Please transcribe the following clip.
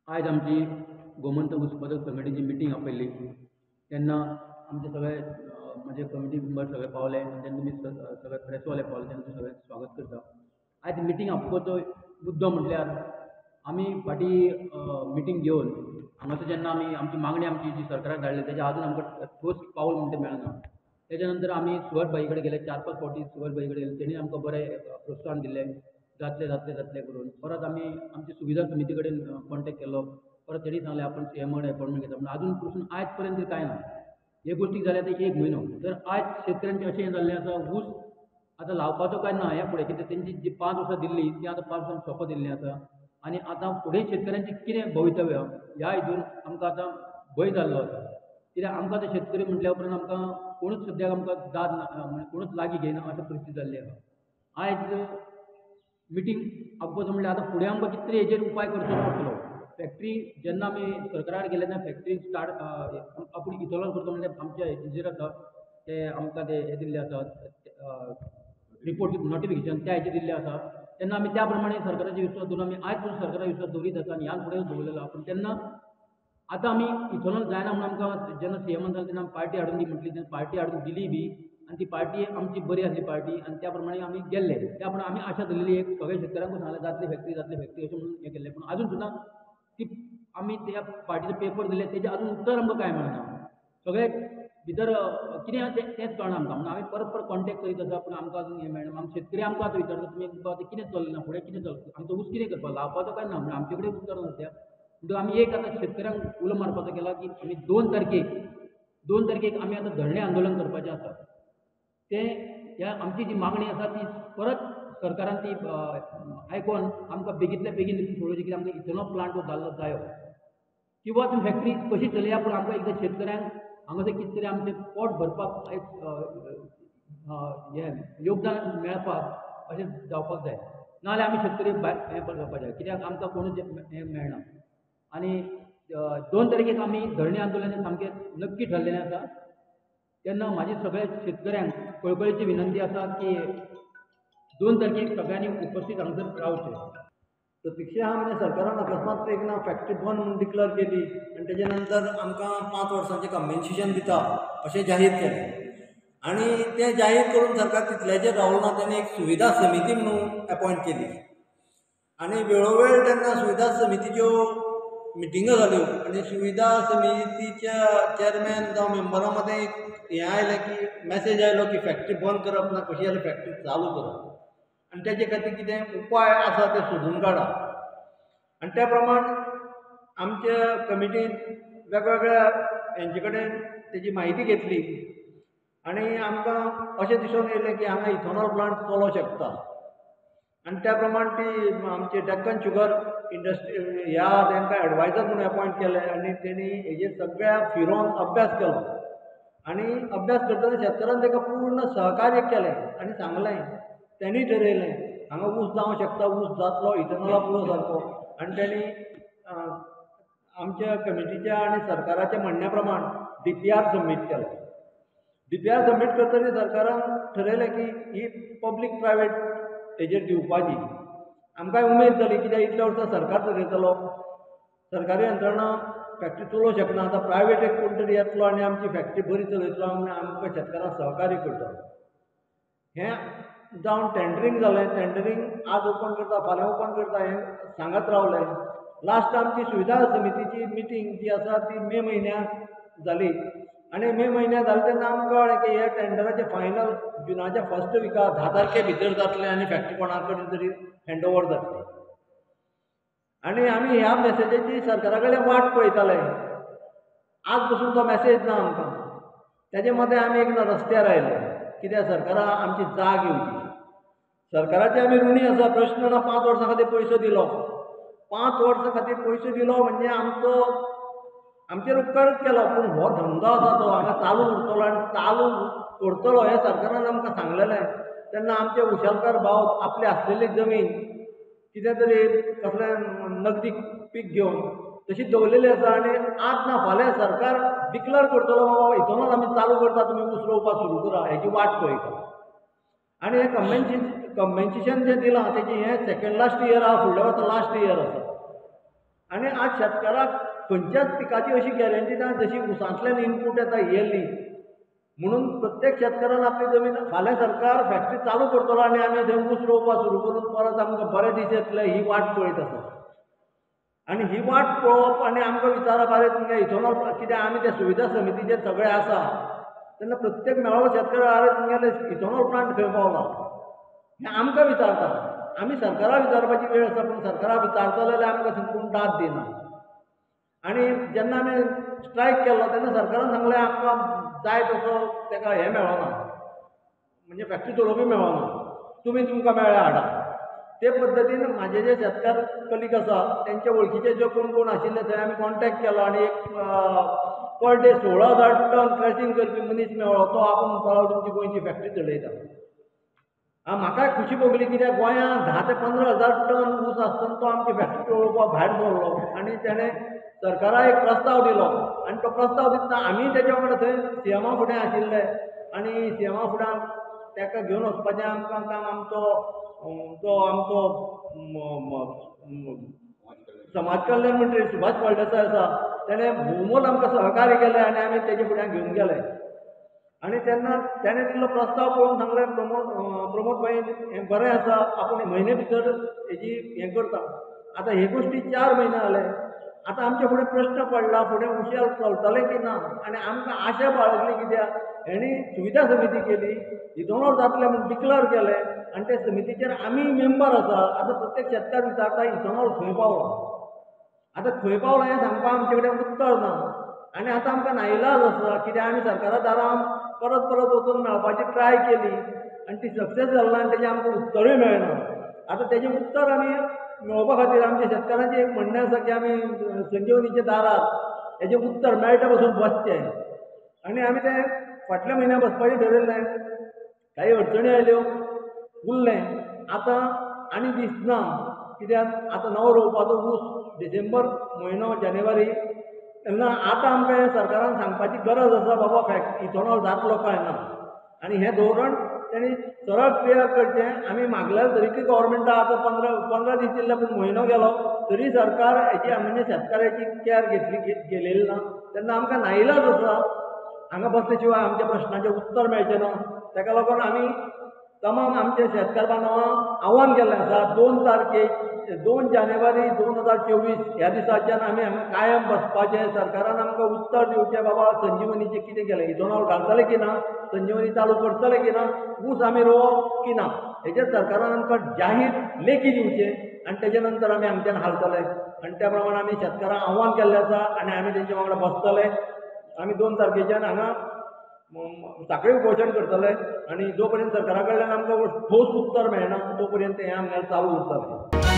आयज आमची गोमंत उत्पादक संघटनेची मिटींग आपयल्ली तेन्ना आमचे सगळे म्हजे कमिटी मेंबर सगळे पावले आनी तेन्ना तुमी सगळे प्रेसवाले पावले तेन्ना तुमी सगळ्यांचें स्वागत करता. आयज मिटींग आपोवपाचो मुद्दो म्हटल्यार आमी फाटीं मिटींग घेवन हांगासर जेन्ना आमी आमची मागणी आमची जी सरकाराक धाडली तेजेर आजून आमकां ठोस पावल म्हणटा तें मेळना. तेज्या नंतर आमी सुभाष भाई कडेन गेले, 4-5 फावटी सुभाष भाई कडेन गेले, तेणी आमकां बरें प्रोत्साहन दिलें, जातलें जातलें जातलें करून. परत आमी आमची सुविधा समिती कडेन कॉन्टेक्ट केलो, परत तेणी सांगलें आपण सी एमा कडेन एपॉयंटमेंट घेता, पूण आजून पसून आयज पर्यंत तरी कांय ना. हे गोश्टीक जाले आतां 1 म्हयनो. तर आयज शेतकऱ्यांचें अशें हें जाल्लें आसा, ऊस आतां लावपाचो काय ना ह्या फुडें, कित्याक तेंची जी 5 वर्सां दिल्ली ती आतां 5 वर्सां सोंपत येयल्ली आसा आनी आतां फुडें शेतकऱ्यांचें कितें भवितव्य ह्या हितून आमकां आतां भंय जाल्लो आसा. कित्याक आमकां आतां शेतकरी म्हटल्या उपरांत आमकां कोणूच सद्याक आमकां दाद ना, म्हणजे कोणूच लागीं घेयना अशें परिस्थिती जाल्ली आसा. आयज मिटींग आपोवपाचो म्हणल्यार आतां फुडें आमकां कितें तरी हेजेर उपाय करचो पडटलो. फॅक्ट्री जेन्ना आमी सरकारार गेले तेन्ना फॅक्ट्री स्टार्ट आपूण इथेनॉल करता म्हणल्यार आमच्या हेजेर आसा ते आमकां ते हे दिल्ले आसा रिपोर्ट नोटिफिकेशन त्या हेजेर दिल्लें आसा. तेन्ना आमी त्या प्रमाणे सरकाराचे विश्वास दवरून आमी आयज पसून सरकाराक विश्वास दवरीत आसा आनी ह्यान फुडें दवरलेलो आसा. पूण तेन्ना आतां आमी इथेनॉल जायना म्हणून आमकां जेन्ना सी एमान सांगलें तेन्ना आमी पार्टी हाडून दी म्हटली, तेन्ना पार्टी हाडून दिली बी आनी ती पार्टी आमची बरी आसली पार्टी आनी त्या प्रमाणे आमी गेल्ले. त्या प्रमाणे आमी आशा धरलेली एक सगळ्या शेतकऱ्यांकूय सांगलें जातली फॅक्टरी जातली फॅक्टरी अशें म्हणून हें केल्लें. पूण आजून सुद्दां ती आमी त्या पार्टीचो पेपर दिले तेजें आजून उत्तर आमकां कांय मेळना. सगळे भितर कितें आसा तेंच कळना आमकां, म्हणून आमी परत परत कॉन्टेक्ट करीत आसा पूण आमकां आजून हें मेळना. आमचे शेतकरी आमकां आतां विचारता तुमी आतां कितें चल्लां ना, फुडें कितें चल्लां, आमचो ऊस कितें करपाक लावपाचो काय ना, म्हणून आमचे कडेन उत्तर ना सद्या. म्हणटकच आमी एक आतां शेतकऱ्यांक उलो मारपाचो केला की आमी 2 तारखेक आमी आतां धरणे आंदोलन करपाचें आसा. तें ह्या आमची जी मागणी आसा ती परत सरकारान ती आयकोन आमकां बेगींतल्या बेगीन सोडोवची, कित्याक आमकां इथेनॉल प्लांट जाल्लो जायो किंवा तुमी फॅक्टरी कशी चलया, पूण आमकां एकदां शेतकऱ्यांक हांगासर कितें तरी आमचें पोट भरपाक एक हें योगदान मेळपाक अशें जावपाक जाय. नाजाल्यार आमी शेतकरी भायर हें जावपाक जाय, कित्याक आमकां कोणूच हें मेळना. आनी 2 तारखेक आमी धरणे आंदोलन सामकें नक्की ठरलेलें आसा. तेन्ना म्हाजी सगळ्या शेतकऱ्यांक कळकळीची विनंती आसा की 2 तारखेक सगळ्यांनी उपस्थित हांगासर रावचें. प्रतिक्षा आहा म्हणजे सरकारान अकस्मात एक ना फॅक्टरी बंद म्हूण डिक्लेर केली आनी तेजे नंतर आमकां 5 वर्सांचें कम्पेन्सेशन दिता अशें जाहीर केलें आनी तें जाहीर करून सरकार तितल्याचेर रावलो ना, तेणें एक सुविधा समिती म्हणून एपॉयंट केली आनी वेळोवेळ तेन्ना सुविधा समितीच्यो मिटिंगो जाल्यो आनी सुविधा समितीच्या चेअरमॅन जावं मेंबरां मदें एक हें आयलें की मॅसेज आयलो की फॅक्टरी बंद करप ना, कशी जाल्यार फॅक्टरी चालू करप आनी तेजे खातीर कितें उपाय आसा ते सोदून काडा. आनी त्या प्रमाण आमच्या कमिटीन वेगवेगळ्या हेंचे कडेन तेजी म्हायती घेतली आनी आमकां अशें दिसून येयलें की हांगा इथेनॉल प्लांट चलोवंक शकता आनी त्या प्रमाण ती आमची डेक्कन शुगर इंडस्ट्री ह्या तांकां एडवायजर म्हणून एपॉयंट केले आनी तेणी हेजेर सगळ्या फिरोवन अभ्यास केलो आनी अभ्यास करतना शेतकारान ताका पूर्ण सहकार्य केलें आनी सांगलें, तेणी ठरयलें हांगा ऊस जावंक शकता, ऊस जातलो, इथेनॉला पुरो सारको. आनी तेणी आमच्या कमिटीच्या आनी सरकाराच्या म्हणण्या प्रमाण DPR submit केलो. DPR submit करतकीर सरकारान ठरयलें की ही पब्लीक प्रायवेट हेजेर दिवपाची. आमकांय उमेद जाली कित्याक इतल्या वर्सां सरकार चलयतलो, सरकारी यंत्रणा फॅक्टरी चलोवंक शकना, आतां प्रायवेट एक कोण तरी येतलो आनी आमची फॅक्टरी बरी चलयतलो आनी आमकां शेतकारांक सहकार्य करतलो. हें जावन टेंडरींग जालें. टेंडरींग आज ओपन करता फाल्यां ओपन करता हें सांगत रावले. लास्ट आमची सुविधा समितीची मिटींग जी आसा ती मे म्हयन्याक जाली आनी मे म्हयन्याक जाली तेन्ना आमकां कळ्ळें की हे टेंडराचें फायनल जुनाच्या फर्स्ट विका 10 तारखे भितर जातलें आनी फॅक्टरी कोणा कडेन तरी हँड ओवर जातली. आनी आमी ह्या मॅसेजीची सरकारा कडेन वाट पळयताले. आज पसून तो मॅसेज ना आमकां. तेजे मदें आमी एकदां रस्त्यार आयले कित्याक सरकारा आमची जाग येवची. सरकाराचे आमी ऋणी आसा, प्रश्न ना. 5 वर्सां खातीर पयसो दिलो, 5 वर्सां खातीर पयसो दिलो म्हणजे आमचो आमचेर उपकारच केलो. पूण हो धंदो आसा तो हांगा चालू उरतलो आनी चालू करतलो हें सरकारान आमकां सांगलेलें. तेन्ना आमचे उशालकार भाव आपली आसलेली जमीन कितें तरी कसलें नगदी पीक घेवन तशी दवरलेली आसा आनी आज ना फाल्यां सरकार डिक्लेर करतलो बाबा इथेनॉल आमी चालू करता, तुमी ऊस रोवपाक सुरू करा, हेची वाट पळयता. आनी हें कम्पेन्सेशन जें दिलां तेजें हें सेकेंड लास्ट इयर आहा, फुडल्या वर्सा लास्ट इयर आसा. आनी आज शेतकाराक खंयच्याच पिकाची अशी गॅरंटी ना जशी उसांतल्यान इनपूट येता इयरली. म्हणून प्रत्येक शेतकारान आपली जमीन, फाल्यां सरकार फॅक्टरी चालू करतलो आनी आमी थंय ऊस रोवपाक सुरू करून परत आमकां बरे दीस येतले ही वाट पळयत आसा. आनी ही वाट पळोवप आनी आमकां विचारप आरे तुमगे इथेनॉल कित्याक, आमी ते सुविधा समितीचेर सगळे आसा तेन्ना प्रत्येक मेळो शेतकार आरे तुमगेले इथेनॉल प्लांट खंय पावला हें आमकां विचारता. आमी सरकारा विचारपाची वेळ आसा, पूण सरकारा विचारतले जाल्यार आमकां कोण दाद दिना. आनी जेन्ना आमी स्ट्रायक केलो तेन्ना सरकारान सांगलें आमकां जाय तसो ताका हें मेळना, म्हणजे फॅक्टरी चलोवपी मेळना, तुमी तुमकां मेळ्ळ्या हाडा. ते पद्दतीन म्हाजे जे शेतकार कलीग आसा तेंचे वळखीचे जे कोण कोण आशिल्ले थंय आमी कॉन्टेक्ट केलो आनी एक पर डे 16,000 टन क्रॅशिंग करपी मनीस मेळ्ळो, तो आपूण म्हणपाक तुमची गोंयची फॅक्टरी चलयता. म्हाकाय खुशी भोगली कित्याक गोंयांत 10 ते 15,000 टन ऊस आसतना तो आमची फॅक्टरी चलोवपाक भायर सरलो आनी तेणें सरकाराक एक प्रस्ताव दिलो आनी तो प्रस्ताव दितना आमी तेज्या वांगडा थंय सीएमा फुडें आशिल्ले आनी सीएमा फुडें ताका घेवन वचपाचें आमकां काम आमचो तो आमचो समाज कल्याण मंत्री सुभाष फळदेसाय आसा तेणें भोवमोल आमकां सहकार्य केलें आनी आमी तेजे फुड्यान घेवन गेले. आनी तेन्ना तेणें दिल्लो प्रस्ताव पळोवन सांगलें प्रमोद भाई हें बरें आसा, आपूण म्हयने भितर हेजी हें करता. आतां हे गोश्टी 4 म्हयने जाले, आतां आमचे फुडें प्रश्न पडला फुडें उशेल चलतलें की ना. आनी आमकां आशा बाळगली कित्याक हेणी सुविधा समिती केली, इथेनॉल जातलें म्हूण डिक्लेर केलें आनी ते समितीचेर आमी मेंबर आसा. आतां प्रत्येक शेतकार विचारता इथेनॉल खंय पावलो, आतां खंय पावला हें सांगपाक आमचे कडेन उत्तर ना. आनी आतां आमकां नाइलाज आसा कित्याक आमी सरकारा दारान परत परत वचून मेळपाची ट्राय केली आनी ती सक्सेस जाली ना आनी तेजें आमकां उत्तरूय मेळना. आतां तेजें उत्तर आमी मेळोवपा खातीर आमच्या शेतकारांचें एक म्हणणें आसा की आमी संजीवनीच्या दारार हेजें उत्तर मेळटा पसून बसचें आनी आमी तें फाटल्या म्हयन्या बसपाचें ठरयल्लें. काही अडचणी आयल्यो उरलें. आतां आनी दिसना कित्याक आतां नवो रोवपाचो ऊस डिसेंबर म्हयनो जानेवारी, तेन्ना आतां आमकां हें सरकारान सांगपाची गरज आसा बाबा फॅक्ट इथेनॉल जातलो काय ना. आनी हें धोरण तेणी सरळ क्लियर करचें. आमी मागल्यार तरीकय गव्हर्मेंटा आतां 15 दीस दिल्ले पूण म्हयनो गेलो तरी सरकार हेची म्हणजे शेतकाराची केअर घेतली गेलेली ना. तेन्ना आमकां नाइलाज आसा, हांगा बसले शिवाय आमच्या प्रश्नाचें उत्तर मेळचें ना. ताका लागून आमी तमाम आमचे शेतकार बांधवांक आव्हान केल्लें आसा 2 तारखेक 2 जानेवारी 2024 ह्या दिसाच्यान आमी हांगा कायम बसपाचें. सरकारान आमकां उत्तर दिवचें बाबा संजीवनीचें कितें केलें, इथेनॉल घालतले की ना, संजीवनी चालू करतले की ना, ऊस आमी रोवप की ना, हेजेर सरकारान आमकां जाहीर लेखी दिवचें आनी तेजे नंतर आमी हांगच्यान हालतले. आनी त्या प्रमाणे आमी शेतकारांक आव्हान केल्लें आसा आनी आमी तेंच्या वांगडा बसतले. आमी 2 तारखेच्यान हांगा साखळी उपोशण करतले आनी जो पर्यंत सरकारा कडल्यान आमकां ठोस उत्तर मेळना तो पर्यंत हें आमकां चालू उरतलें.